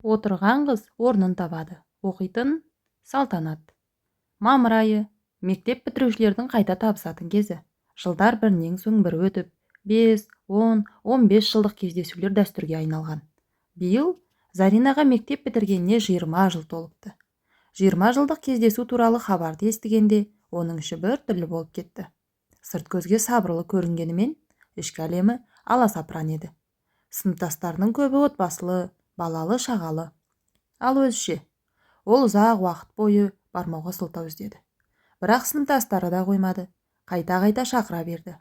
Отырған қыз орнын табады. Оқитын Салтанат. Мамыр айы. Мектеп бітірушілердің қайта табысатын кезі. Жылдар бірінен соң бірі өтіп, 5, 10, 15 жылдық кездесулер дәстүрге айналған. Биыл Заринаға мектеп бітіргеніне 20 жыл толыпты. 20 жылдық кездесу туралы хабарды естігенде оның іші бір түрлі болып кетті. Сырт көзге сабырлы көрінгенімен, ішкі әлемі аласапыран еді. Сыныптастарының көбі отбасылы, балалы шағалы. Ал өзі ше? Ол ұзақ уақыт бойы бармауға сылтау іздеді. Бірақ сыныптастары да қоймады. Қайта-қайта шақыра берді.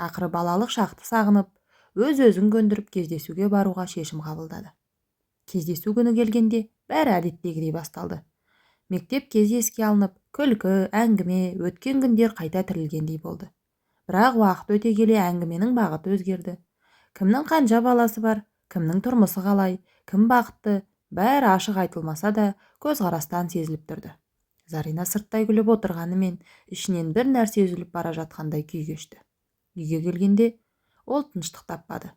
Ақыры балалық шақты сағынып, өз-өзін көндіріп, кездесуге баруға шешім қабылдады. Кездесу күні келгенде бәрі әдеттегідей басталды. Мектеп кезі еске алынып, күлкі, әңгіме, өткен күндер қайта тірілгендей болды. Бірақ уақыт өте келе әңгіменің бағыты өзгерді. Кімнің қанша баласы бар, кімнің тұрмысы қалай, кім бақытты, бәрі ашық айтылмаса да көзқарастан сезіліп тұрды. Зарина сырттай күліп отырғанымен, ішінен бір нәрсе үзіліп бара жатқандай күй кешті. Үйге келгенде ол тыныштық таппады.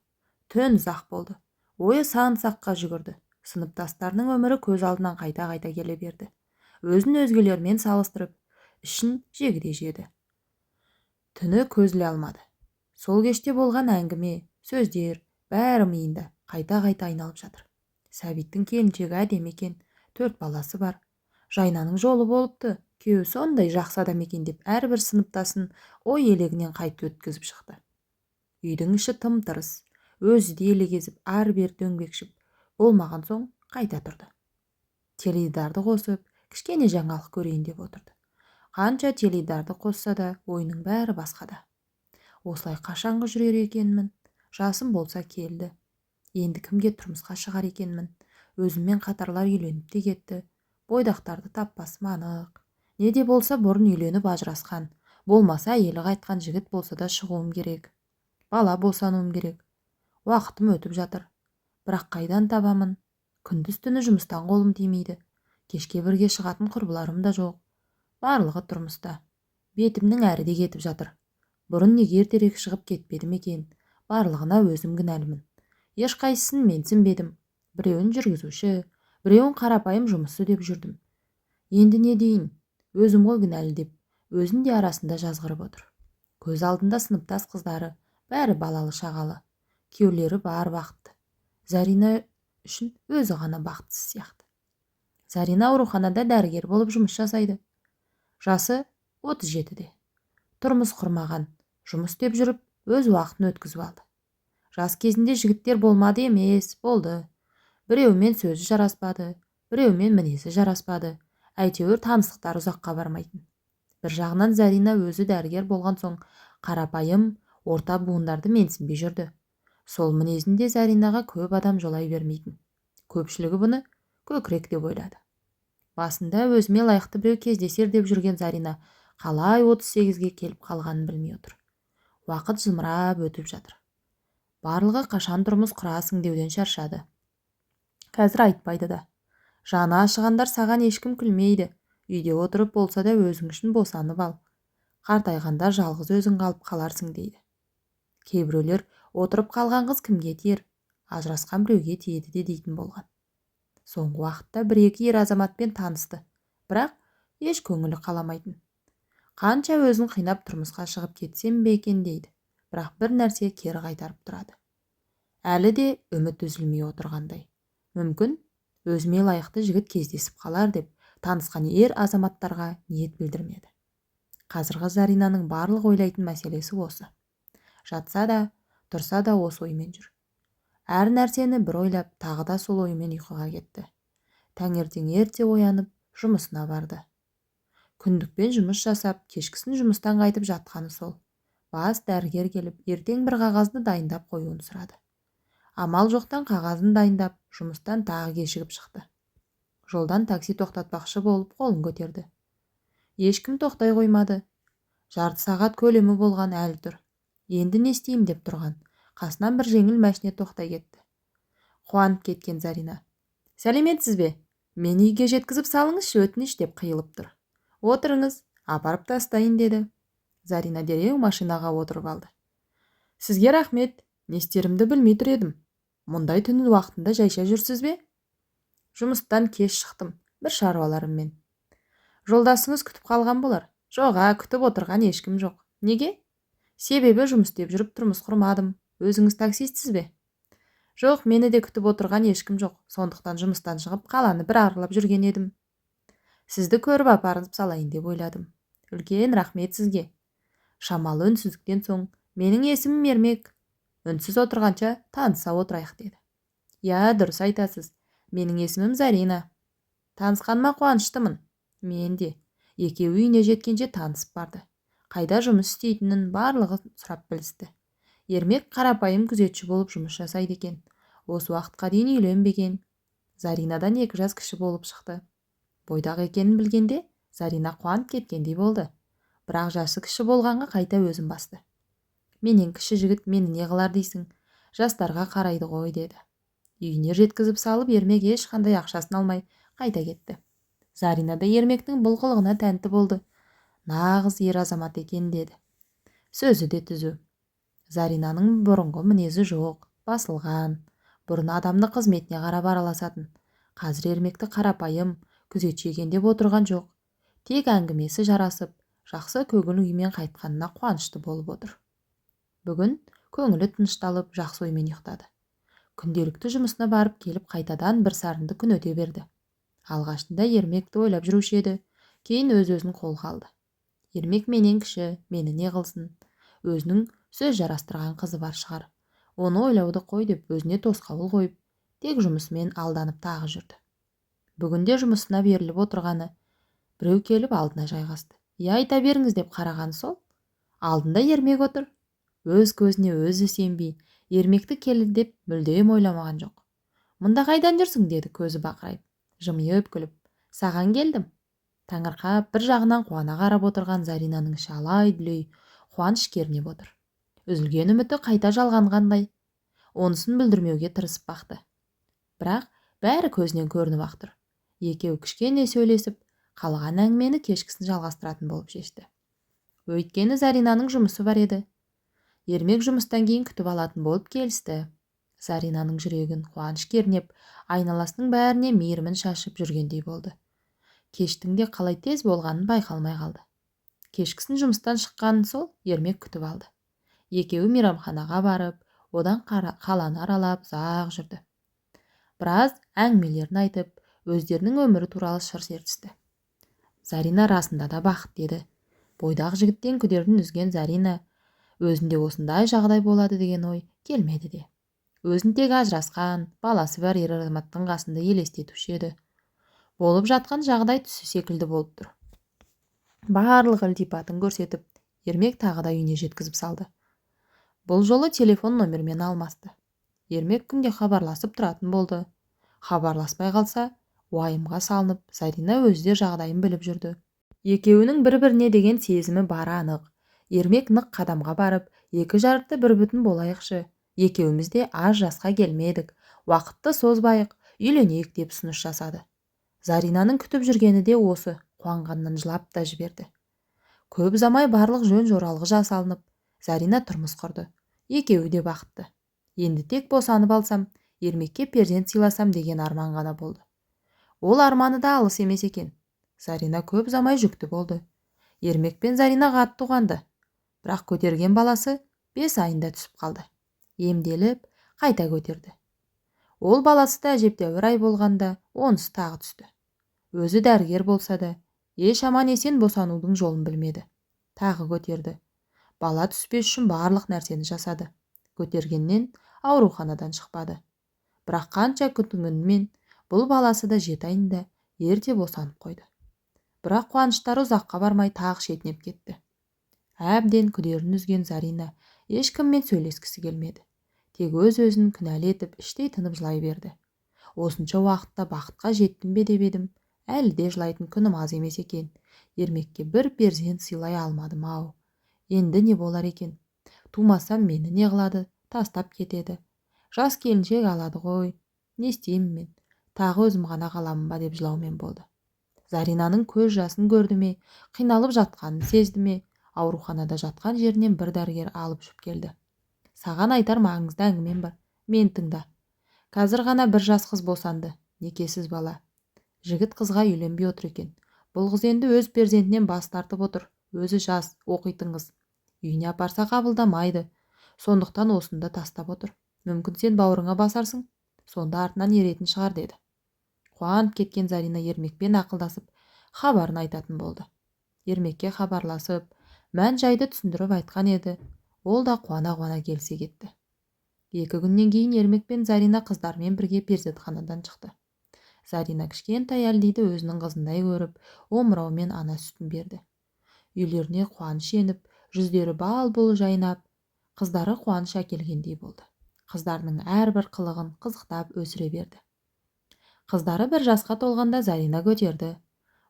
Түн ұзақ болды. Ойы сан саққа жүгірді. Сыныптастарының өмірі көз алдынан қайта-қайта келе берді. Өзін өзгелермен салыстырып, ішін жегідей жеді. Түні көз іле алмады. Сол кеште болған әңгіме, сөздер бәрі миында қайта-қайта айналып жатыр. Сәбиттің келіншегі әдемі екен, 4 баласы бар. Жайнаның жолы болыпты, күйеуі сондай жақсы адам екен деп әрбір сыныптасын ой елегінен қайтып өткізіп шықты. Үйдің іші тым-тырыс, өзі де елегезіп ары-бері дөңбекшіп болмаған соң қайта тұрды. Теледидарды қосып, кішкене жаңалық көрейін деп отырды. Қанша теледидарды қосса да ойының бәрі басқада. Осылай қашанғы жүрер екенмін? Жасым болса келді. Енді кімге тұрмысқа шығар екенмін? Өзіммен қатарлар үйленіп те кетті. Бойдақтарды таппасым анық. Не де болса бұрын үйленіп ажырасқан, болмаса әйелі қайтқан жігіт болса да шығуым керек. Бала босануым керек. Уақытым өтіп жатыр. Бірақ қайдан табамын? Күндіз түні жұмыстан қолым тимейді. Кешке бірге шығатын құрбыларым да жоқ. Барлығы тұрмыста. Бетімнің әрі де кетіп жатыр. Бұрын неге ертерек шығып кетпедім екен? Барлығына өзім кінәлімін. Ешқайсысын менсінбедім. Біреуін жүргізуші, біреуін қарапайым жұмысшы деп жүрдім. Енді не дейін? Өзім ғой кінәлі деп, өзін де арасында жазғырып отыр. Көз алдында сыныптас қыздары, бәрі балалы шағалы. Күйеулері бар бақытты. Зарина үшін өзі ғана бақытсыз сияқты. Зарина ауруханада дәрігер болып жұмыс жасайды. Жасы 37-де. Тұрмыс құрмаған, жұмыс істеп жүріп, өз уақытын өткізіп алды. Жас кезінде жігіттер болмады емес, болды. Біреумен сөзі жараспады, біреумен мінезі жараспады. Әйтеуір таныстықтар ұзаққа бармайтын. Бір жағынан Зарина өзі дәрігер болған соң қарапайым, орта буындарды менсінбей жүрді. Сол мінезінде Заринаға көп адам жолай бермейтін. Көпшілігі бұны көкірек деп ойлады. Басында өзіме лайықты біреу кездесер деп жүрген Зарина қалай 38-ге келіп қалғанын білмей отыр. Уақыт зымырап өтіп жатыр. Барлығы қашан тұрмыс құрасың деуден шаршады. Қазір айтпайды да. Жаны ашығандар саған ешкім күлмейді. Үйде отырып болса да өзің үшін босанып ал. Қартайғанда жалғыз өзің қалып қаларсың дейді. Кейбіреулер отырып қалған қыз кімге тиер, ажырасқан біреуге тиеді де дейтін болған. Соңғы уақытта бір-екі ер азаматпен танысты, бірақ еш көңілі қаламайтын. Қанша өзін қинап тұрмысқа шығып кетсем бе екен дейді, бірақ бір нәрсе кері қайтарып тұрады. Әлі де үміт үзілмей отырғандай. Мүмкін өзіме лайықты жігіт кездесіп қалар деп танысқан ер азаматтарға ниет білдірмеді. Қазіргі Заринаның барлық ойлайтын мәселесі осы. Жатса да, тұрса да осы оймен жүр. Әр нәрсені бір ойлап, тағы да сол оймен ұйқыға кетті. Таңертең ерте оянып, жұмысына барды. Күндікпен жұмыс жасап, кешкісін жұмыстан қайтып жатқаны сол. Бас дәрігер келіп, ертең бір қағазды дайындап қоюын сұрады. Амал жоқтан қағазын дайындап, жұмыстан тағы кешігіп шықты. Жолдан такси тоқтатпақшы болып қолын көтерді. Ешкім тоқтай қоймады. Жарты сағат көлемі болған әлі тұр. Енді не істеймін деп тұрған. Қасынан бір жеңіл мәшине тоқтай кетті. Қуанып кеткен Зарина. Сәлеметсіз бе? Мені үйге жеткізіп салыңызшы, өтініш деп қиылып тұр. Отырыңыз, апарып тастайын деді. Зарина дереу машинаға отырып алды. Сізге рахмет, не істерімді білмей тұр едім. Мұндай түн уақытында жайша жүрсіз бе? Жұмыстан кеш шықтым, бір шаруаларыммен. Жолдасыңыз күтіп қалған болар. Жоға, күтіп отырған ешкім жоқ. Неге? Себебі жұмыс істеп жүріп тұрмыс құрмадым. Өзіңіз таксистсіз бе? Жоқ, мені де күтіп отырған ешкім жоқ. Сондықтан жұмыстан шығып қаланы бір аралап жүрген едім. Сізді көріп апарып салайын деп ойладым. Үлкен рахмет сізге. Шамалы үнсіздіктен соң, менің есімім Ермек. Үнсіз отырғанша таныса отырайық деді. Иә, дұрыс айтасыз. Менің есімім Зарина. Танысқаныма қуаныштымын. Мен де. Екеуі үйіне жеткенше танысып барды. Қайда жұмыс істейтінін барлығы сұрап білісті. Ермек қарапайым күзетші болып жұмыс жасайды екен. Осы уақытқа дейін үйленбеген. Заринадан 2 жас кіші болып шықты. Бойдақ екенін білгенде Зарина қуанып кеткендей болды. Бірақ жасы кіші болғанға қайта өзін басты. Менен кіші жігіт мені не қылар дейсің? Жастарға қарайды ғой деді. Үйіне жеткізіп салып Ермек ешқандай ақшасын алмай қайта кетті. Зарина да Ермектің бұл қылығына тәнті болды. Нағыз ер азамат екен деді. Сөзі де түзу. Заринаның бұрынғы мінезі жоқ, басылған. Бұрын адамны қызметіне қарап араласатын. Қазір Ермекті қарапайым, күзетші екен деп отырған жоқ. Тек әңгімесі жарасып, жақсы көңіл күймен қайтқанына қуанышты болып отыр. Бүгін көңілі тынышталып, жақсы оймен ұйықтады. Күнделікті жұмысына барып келіп қайтадан бір сарынды күн өте берді. Алғашында Ермекті ойлап жүруші еді, кейін өз-өзін қолға алды. Ермек менен кіші, мені не қылсын? Өзінің сөз жарастырған қызы бар шығар. Оны ойлауды қой деп өзіне тосқауыл қойып, тек жұмысымен алданып тағы жүрді. Бүгінде жұмысына беріліп отырғаны, біреу келіп алдына жайғасты. Иә, айта беріңіз деп қараған сол, алдында Ермек отыр. Өз көзіне өзі сенбей, Ермекті келді деп мүлдем ойламаған жоқ. Мұнда қайдан жүрсің деді көзі бақырайып, жымиып күліп. Саған келдім. Таңырқап бір жағынан қуана қарап отырған Заринаның іші алай-дүлей қуаныш кернеп отыр. Үзілген үміті қайта жалғанғандай, онысын бүлдірмеуге тырысып бақты. Бірақ бәрі көзінен көрініп ақ тұр. Екеуі кішкене сөйлесіп, қалған әңгімені кешкісін жалғастыратын болып шешті. Өйткені Заринаның жұмысы бар еді. Ермек жұмыстан кейін күтіп алатын болып келісті. Заринаның жүрегін қуаныш кернеп, айналасының бәріне мейірімін шашып жүргендей болды. Кештің де қалай тез болғанын байқалмай қалды. Кешкісін жұмыстан шыққанын сол Ермек күтіп алды. Екеуі мейрамханаға барып, одан қаланы аралап ұзақ жүрді. Біраз әңгімелерін айтып, өздерінің өмірі туралы шыр шертісті. Зарина расында да бақыт еді. Бойдақ жігіттен күдерін үзген Зарина өзінде осындай жағдай болады деген ой келмеді де. Өзін тек ажырасқан, баласы бар ер азаматтың қасында елестетуші еді. Болып жатқан жағдай түсі секілді болып тұр. Барлық ілтипатын көрсетіп, Ермек тағы да үйіне жеткізіп салды. Бұл жолы телефон номермен алмасты. Ермек күнде хабарласып тұратын болды. Хабарласпай қалса, уайымға салынып, Зарина өзі де жағдайын біліп жүрді. Екеуінің бір-біріне деген сезімі бары анық. Ермек нық қадамға барып, екі жарты бір бүтін болайықшы. Екеуміз де аз жасқа келмедік. Уақытты созбайық, үйленейік деп ұсыныс жасады. Заринаның күтіп жүргені де осы, қуанғаннан жылап та жіберді. Көп ұзамай барлық жөн-жоралғы жасалынып, Зарина тұрмыс құрды. Екеуі де бақытты. Енді тек босанып алсам, Ермекке перзент сыйласам деген арман ғана болды. Ол арманы да алыс емес екен. Зарина көп ұзамай жүкті болды. Ермек пен Зарина қатты қуанды. Бірақ көтерген баласы 5 айында түсіп қалды. Емделіп, қайта көтерді. Ол баласы да әжептәуір ай болғанда онысы тағы түсті. Өзі дәрігер болса да, еш аман-есен босанудың жолын білмеді. Тағы көтерді. Бала түспес үшін барлық нәрсені жасады. Көтергеннен ауруханадан шықпады. Бірақ қанша күтінгенмен бұл баласы да 7 айында ерте босанып қойды. Бірақ қуаныштары ұзаққа бармай тағы шетінеп кетті. Әбден күдерін үзген Зарина ешкіммен сөйлескісі келмеді. Тек өз-өзін күнәлі етіп, іштей тынып жылай берді. Осынша уақытта бақытқа жеттім бе деп едім, әлі де жылайтын күнім аз емес екен. Ермекке бір перзент сыйлай алмадым ау. Енді не болар екен? Тумасам мені не қылады? Тастап кетеді. Жас келіншек алады ғой. Не істеймін мен? Тағы өзім ғана қаламын ба деп жылаумен болды. Заринаның көз жасын көрді ме, қиналып жатқанын сезді ме, ауруханада жатқан жерінен бір дәрігер алып ұшып келді. Саған айтар маңызды әңгімем бар. Мен тыңда. Қазір ғана бір жас қыз босанды. Некесіз бала. Жігіт қызға үйленбей отыр екен. Бұл қыз енді өз перзентінен бас тартып отыр. Өзі жас, оқитын қыз. Үйіне апарса, қабылдамайды. Сондықтан осында тастап отыр. Мүмкін, сен бауырыңа басарсың, сонда артынан еретін шығар, деді. Қуанып кеткен Зарина Ермекпен ақылдасып, хабарын айтатын болды. Ермекке хабарласып, мән жайды түсіндіріп айтқан еді, ол да қуана-қуана келісе кетті. 2 күннен кейін Ермек пен Зарина қыздармен бірге перзентханадан шықты. Зарина кішкентай Әлдиді өзінің қызындай көріп, омырауымен ана сүтін берді. Үйлеріне қуаныш еніп, жүздері бал-бұл жайнап, қыздары қуаныш әкелгендей болды. Қыздарының әрбір қылығын қызықтап өсіре берді. Қыздары 1 жасқа толғанда Зарина көтерді.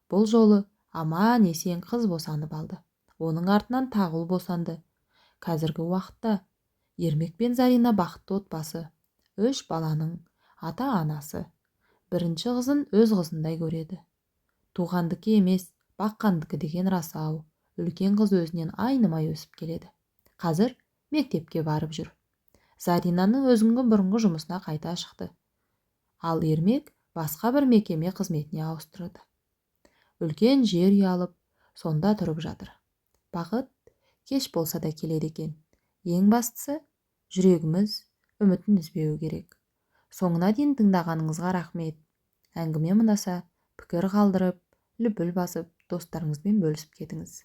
Бұл жолы аман есен қыз босанып алды. Оның артынан тағы ұл босанды. Қазіргі уақытта Ермек пен Зарина бақытты отбасы, үш баланың ата-анасы. Бірінші қызын өз қызындай көреді. Туғандікі емес, баққандікі деген рас-ау. Үлкен қыз өзінен айнымай өсіп келеді. Қазір мектепке барып жүр. Заринаның өзіңгі бұрынғы жұмысына қайта шықты. Ал Ермек басқа бір мекеме қызметіне ауыстырды. Үлкен жер үй алып, сонда тұрып жатыр. Бақыт кеш болса да келеді екен. Ең бастысы, жүрегіміз үмітін үзбеуі керек. Соңына дейін тыңдағаныңызға рахмет. Әңгіме ұнаса, пікір қалдырып, лүпіл басып, достарыңызбен бөлісіп кетіңіз.